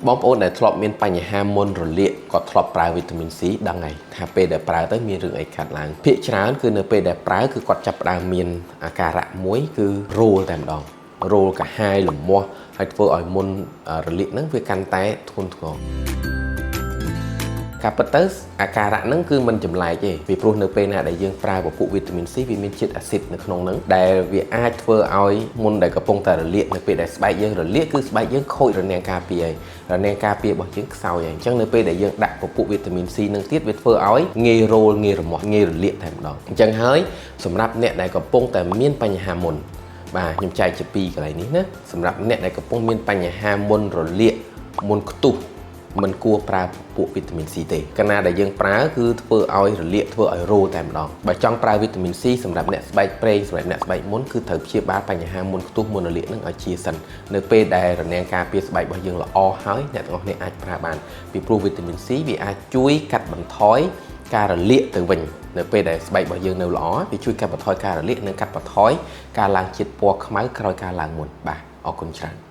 បងប្អូនដែលធ្លាប់មានបញ្ហាមុនរលាកក៏ធ្លាប់ប្រើវីតាមីន C ដឹងហើយថាពេលដែលប្រើទៅមានរឿងអីកើតឡើងភាគច្រើនគឺនៅពេលដែលប្រើគឺគាត់ចាប់ផ្ដើមមានអាការៈមួយគឺរោលតែម្ដងរោលកាហាយលមាស់ហើយធ្វើឲ្យមុនរលាកហ្នឹងវាកាន់តែធ្ងន់ធ្ងរការពិតទៅអាការៈហ្នឹងគឺមិនចម្លែកទេពីព្រោះនៅពេលណាដែលយើងប្រើពពួកវីតាមីន C វាមានជាតិអាស៊ីតនៅក្នុងហ្នឹងដែលវាអាចធ្វើឲ្យមុនដែលកំពុងតែរលាកនៅពេលដែលស្បែកយើងរលាកគឺស្បែកយើងខូចរនាំងការពារហើយរនាំងការពាររបស់យើងខ្សោយហើយអញ្ចឹងនៅពេលដែលយើងដាក់ពពួកវីតាមីន C ហ្នឹងទៀតវាធ្វើឲ្យងាយរោលងាយរមាស់ងាយរលាកតែម្ដងអញ្ចឹងហើយសម្រាប់អ្នកដែលកំពុងតែមានបញ្ហាមុនបាទខ្ញុំចែកជាពីរកន្លែងនេះណាសម្រាប់អ្នកដែលកំពុងមានបញ្ហាមុនរលាកមុនខ្ទុះ មិនគួរប្រើពួកវីតាមីន C ទេកាលណាដែលយើងប្រើគឺធ្វើឲ្យរលាកធ្វើឲ្យរោលតែម្ដងបើចង់ប្រើវីតាមីន C សម្រាប់អ្នកស្បែកប្រេងសម្រាប់អ្នកស្បែកមុនគឺត្រូវព្យាបាលបញ្ហាមុនខ្ទុះមុនរលាកនឹងឲ្យជាសិននៅពេលដែលរនាំងការពារស្បែករបស់យើងល្អហើយអ្នកទាំងអស់គ្នាអាចប្រើបានពីព្រោះវីតាមីន C វាអាចជួយកាត់បន្ថយការរលាកទៅវិញនៅពេលដែលស្បែករបស់យើងនៅល្អវាជួយកាត់បន្ថយការរលាកនិងកាត់បន្ថយការឡើងជាតិពណ៌ខ្មៅក្រោយការឡើងមុនបាទអរគុណច្រើន។